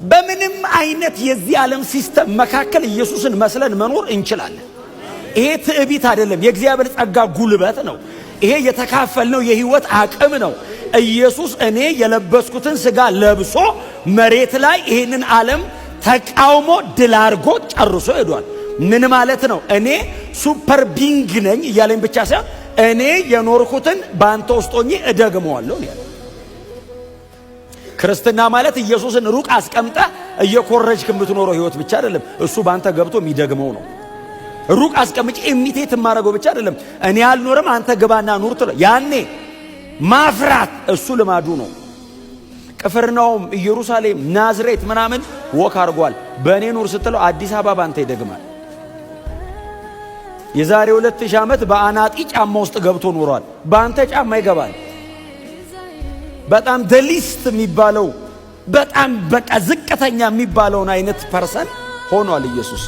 በምንም አይነት የዚህ ዓለም system መካከል ኢየሱስን መስለን መኖር እንችላለን። ይሄ ትዕቢት አይደለም፣ የእግዚአብሔር ጸጋ ጉልበት ነው። ይሄ የተካፈልነው የህይወት አቅም ነው። ኢየሱስ እኔ የለበስኩትን ስጋ ለብሶ መሬት ላይ ይህንን ዓለም ተቃውሞ ድል አድርጎ ጨርሶ ሄዷል። ምን ማለት ነው? እኔ super being ነኝ እያለኝ ብቻ ሳይሆን እኔ የኖርኩትን በአንተ ውስጥ ሆኜ እደግመዋለሁ ነው ያለው። ክርስትና ማለት ኢየሱስን ሩቅ አስቀምጠህ እየኮረጅክ የምትኖረው ህይወት ብቻ አይደለም። እሱ በአንተ ገብቶ የሚደግመው ነው። ሩቅ አስቀምጬ imitate የማደርገው ብቻ አይደለም። እኔ አልኖርም፣ አንተ ግባና ኑር ትለ ያኔ ማፍራት እሱ ልማዱ ነው። ቅፍርናሆም፣ ኢየሩሳሌም፣ ናዝሬት ምናምን walk አድርጓል። በእኔ ኑር ስትለው አዲስ አበባ ባንተ ይደግማል። የዛሬ 2000 ዓመት በአናጢ ጫማ ውስጥ ገብቶ ኖሯል። በአንተ ጫማ ይገባል። በጣም the least የሚባለው፣ በጣም በቃ ዝቅተኛ የሚባለውን አይነት person ሆኗል ኢየሱስ።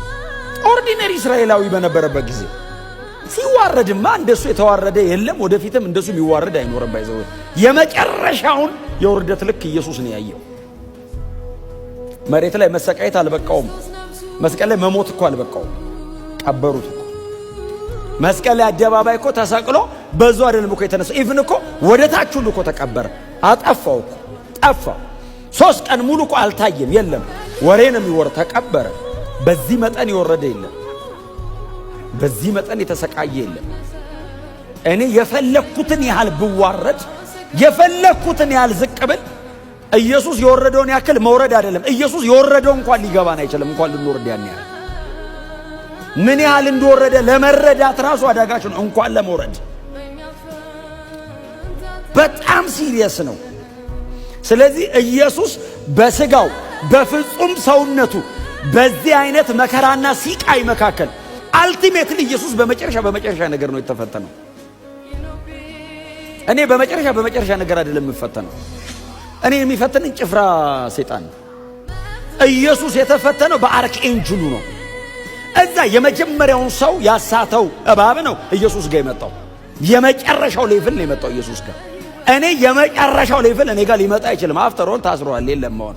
Ordinary እስራኤላዊ በነበረበት ጊዜ ሲዋረድማ እንደሱ የተዋረደ የለም። ወደፊትም እንደሱ የሚዋረድ አይኖርም። By the way፣ የመጨረሻውን የውርደት ልክ ኢየሱስ ነው ያየው። መሬት ላይ መሰቃየት አልበቃውም። መስቀል ላይ መሞት እኮ አልበቃውም። ቀበሩት እኮ። መስቀል ላይ አደባባይ እኮ ተሰቅሎ በዙ አይደለም እኮ የተነሳው። Even እኮ ወደ ታች ሁሉ እኮ ተቀበረ። አጠፋው እኮ፣ ጠፋ። 3 ቀን ሙሉ እኮ አልታየም። የለም፣ ወሬ ነው የሚወር። ተቀበረ። በዚህ መጠን የወረደ የለም። በዚህ መጠን የተሰቃየ የለም። እኔ የፈለግኩትን ያህል ብዋረድ፣ የፈለግኩትን ያህል ዝቅ ብል ኢየሱስ የወረደውን ያክል መውረድ አይደለም። ኢየሱስ የወረደው እንኳን ሊገባን አይችልም። እንኳን ልንወርድ፣ ያን ያህል ምን ያህል እንደወረደ ለመረዳት ራሱ አዳጋች ነው፣ እንኳን ለመውረድ። በጣም serious ነው። ስለዚህ ኢየሱስ በስጋው በፍጹም ሰውነቱ በዚህ አይነት መከራና ሲቃይ መካከል ultimately ኢየሱስ በመጨረሻ በመጨረሻ ነገር ነው የተፈተነው። እኔ በመጨረሻ በመጨረሻ ነገር አይደለም የምፈተነው። እኔ የሚፈትነኝ ጭፍራ ሰይጣን ነው። ኢየሱስ የተፈተነው በ archangel ኡ ነው። እዛ የመጀመሪያውን ሰው ያሳተው እባብ ነው ኢየሱስ ጋር የመጣው። የመጨረሻው level ነው የመጣው ኢየሱስ ጋር። እኔ የመጨረሻው level እኔ ጋር ሊመጣ አይችልም። After all ታስሯል። የለም መሆን